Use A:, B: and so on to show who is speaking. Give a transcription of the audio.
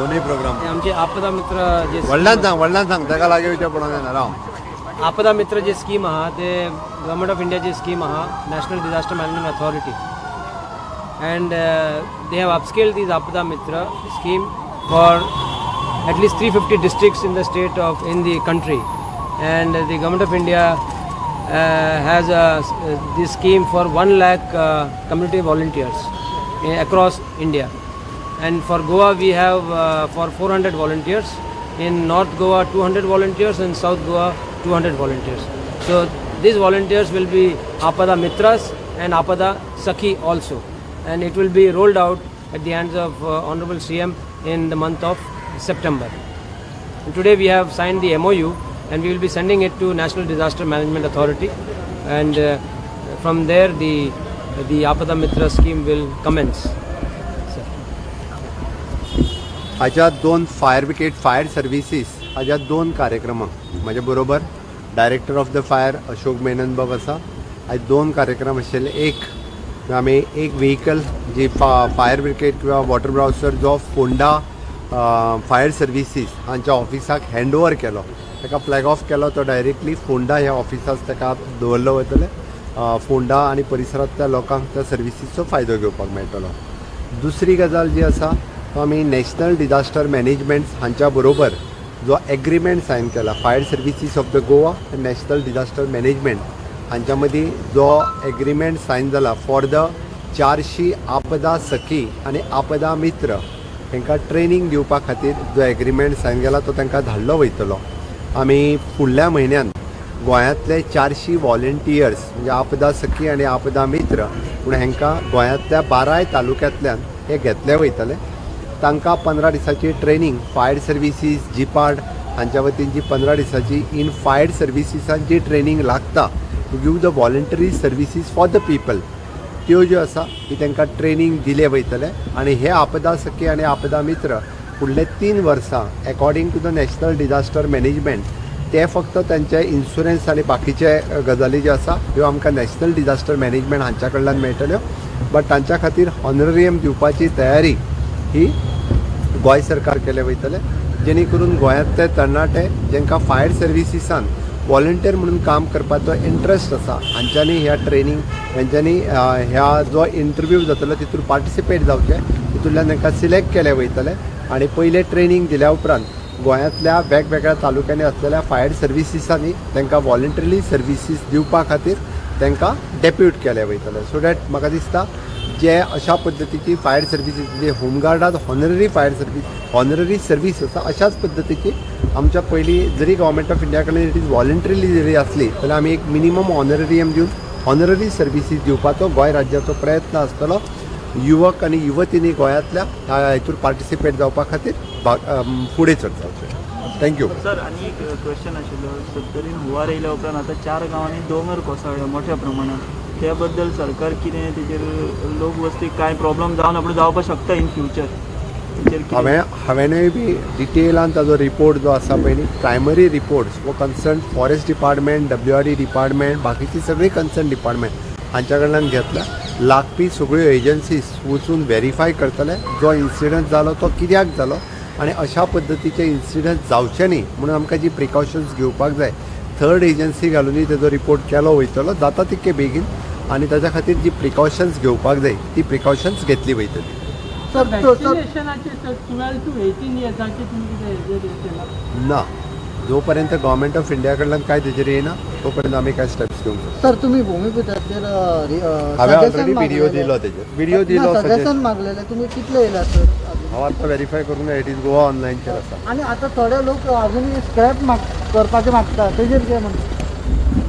A: दोन्ही प्रोग्राम.
B: आमचे आपदा मित्र जे
A: व्हडल्यान सांग, व्हडल्यान सांग, ताका लागीं वयचें पडोंक जायना राव.
B: आपदा मित्र जे स्कीम आहा ते गव्हर्मेंट ऑफ इंडियाची स्कीम आहा, National Disaster Management Authority, and they have upscaled this Aapda Mitra scheme for at least 350 districts in the state of in the country, and the Government of India has this scheme for 1 lakh community volunteers across India. And for Goa we have for 400 volunteers, in North Goa 200 volunteers and South Goa 200 volunteers. So these volunteers will be Apada Mitras and Apada Sakhi also, and it will be rolled out at the hands of Honorable CM in the month of September. And today we have signed the MOU and we will be sending it to National Disaster Management Authority, and from there the Apada Mitra scheme will commence. Sir.
A: हाज्या दोन fire brigade, fire services हाज्या दोन कार्यक्रमांक म्हज्या बरोबर director of the fire Ashok Menon बाब आसा. आयज दोन कार्यक्रम आशिल्ले. एक आमी एक व्हेकल जी फायर ब्रिगेड किंवा वॉटर ब्राउसर जो फोंडा फायर सर्विसीस हांच्या ऑफिसाक हँड ओवर केलो, ताका फ्लॅग ऑफ केलो. तो डायरेक्टली फोंडा ह्या ऑफिसाक ताका दवरलो वतले. फोंडा आनी परिसरांतल्या लोकांक त्या सर्विसीचो फायदो घेवपाक मेळटलो. दुसरी गजाल जी आसा तो आमी नॅशनल डिझास्टर मॅनेजमेंट हांच्या बरोबर जो एग्रीमेंट सायन केला, Fire Services of the Goa आनी नॅशनल डिझास्टर मॅनेजमेंट हांच्या मदीं जो एग्रीमेंट सायन जाला फॉर the 400 आपदा सखी आनी आपदा मित्र हांकां ट्रेनींग दिवपा खातीर जो एग्रीमेंट सायन केला तो तांकां धाडलो वयतलो. आमी फुडल्या म्हयन्यान गोंयांतले 400 वॉलंटियर्स म्हणजे आपदा सखी आनी आपदा मित्र पूण हांकां गोंयांतल्या बाराय तालुक्यांतल्यान हे घेतले वयतले. तांकां 15 दिसांची ट्रेनींग फायर सर्विसीस जिपार्ड हांच्या वतीन जी 15 दिसांची इन फायर सर्विसीसान जी ट्रेनींग लागता to give the voluntary services for the people, त्यो ज्यो आसा ती तांकां ट्रेनींग दिले वयतले. आनी हे आपदा सखी आनी आपदा मित्र फुडले 3 वर्सां according to the National Disaster Management ते फक्त तांचे इन्शुरन्स आनी बाकीचे गजाली ज्यो आसा ह्यो आमकां नॅशनल डिझास्टर मॅनेजमेंट हांच्या कडल्यान मेळटल्यो, बट तांच्या खातीर ऑनरेरियम दिवपाची तयारी ही गोंय सरकार केले वयतले, जेणे करून गोंयांतले तरणाटे जांकां फायर सर्विसीसान वॉलंटियर म्हणून काम करपाचो इंट्रस्ट आसा हांच्यांनी ह्या ट्रेनींग हांच्यांनी ह्या जो इंटरव्यू जातलो तितून पार्टिसिपेट जावचें. तितूंतल्यान तांकां सिलेक्ट केले वयतले आनी पयलें ट्रेनींग दिल्या उपरांत गोंयांतल्या वेगवेगळ्या तालुक्यांनी आसलेल्या फायर सर्विसीसांनी तांकां वॉलंटरली सर्विसीस दिवपा खातीर तांकां डेप्यूट केले वयतले. सो that म्हाका दिसता जे अशा पद्दतीची फायर सर्विसीस जे होमगार्डात honorary fire service, honorary service आसा, अशाच पद्दतीची आमच्या पयलीं जरी गव्हर्मेंट ऑफ इंडिया कडल्यान it is वॉलंटरीली जरी आसली जाल्यार आमी एक मिनिमम ऑनररियम दिवन ऑनररी सर्विसीस दिवपाचो गोंय राज्याचो प्रयत्न आसतलो. युवक आनी युवतींनी गोंयांतल्या ह्या हितूर पार्टिसिपेट जावपा खातीर फुडें सरचें. Thank you.
C: सर, आनी एक क्वेश्चन आशिल्लो. सत्तरीन हुंवार येयल्या उपरांत आतां चार गांवांनी दोंगर कोसळ्ळे मोठ्या प्रमाणात. त्या बद्दल सरकार कितें तेजेर लोक वस्तीक कांय प्रॉब्लम जावन आपण जावपाक शकता इन फ्युचर, तेजेर कितें?
A: हांवेंनूय बी डिटेलान ताजो रिपोर्ट जो आसा पळय न्ही, प्रायमरी रिपोर्ट्स वो concern forest department, WRD department, बाकीची सगळी कन्सर्न डिपार्टमेंट हांच्या कडल्यान घेतला. लागपी सगळ्यो एजन्सीज वचून व्हेरीफाय करतले जो इन्सिडंट जालो तो कित्याक जालो आनी अशा पद्दतीचे इन्सिडंट जावचे न्ही म्हणून आमकां जी प्रिकॉशन्स घेवपाक जाय. थर्ड एजन्सी घालुनूय तेजो रिपोर्ट केलो वयतलो जाता तितके बेगीन आनी ताच्या खातीर जी प्रिकॉशन्स घेवपाक जाय ती प्रिकॉशन्स घेतली वयतली.
D: सर, सर,
E: वॅक्सिनेशनाचे सर, 12 टू 18 इयर्साचे तुमी कितें हेजेर केला?
A: ना, जोपर्यंत गव्हर्मेंट ऑफ इंडिया कडल्यान काय तेजेर येयना तोपर्यंत आमी काय स्टेप्स घेवंक शकना.
D: सर, तुम्ही भूमिपुत्राचेर
A: हांवें ऑलरेडी व्हिडिओ दिलो तेजेर, व्हिडिओ दिलो.
D: सजेशन
A: सजेशन
D: मागलेले, तुम्ही कितले येयला सर अजून?
A: हांव आतां व्हेरीफाय करूंक जाय. It is Goa ऑनलायनचेर आसा.
D: आणि आता थोडे लोक अजूनही स्क्रॅप माग करपाचे मागता, तेजेर कितें म्हणटा?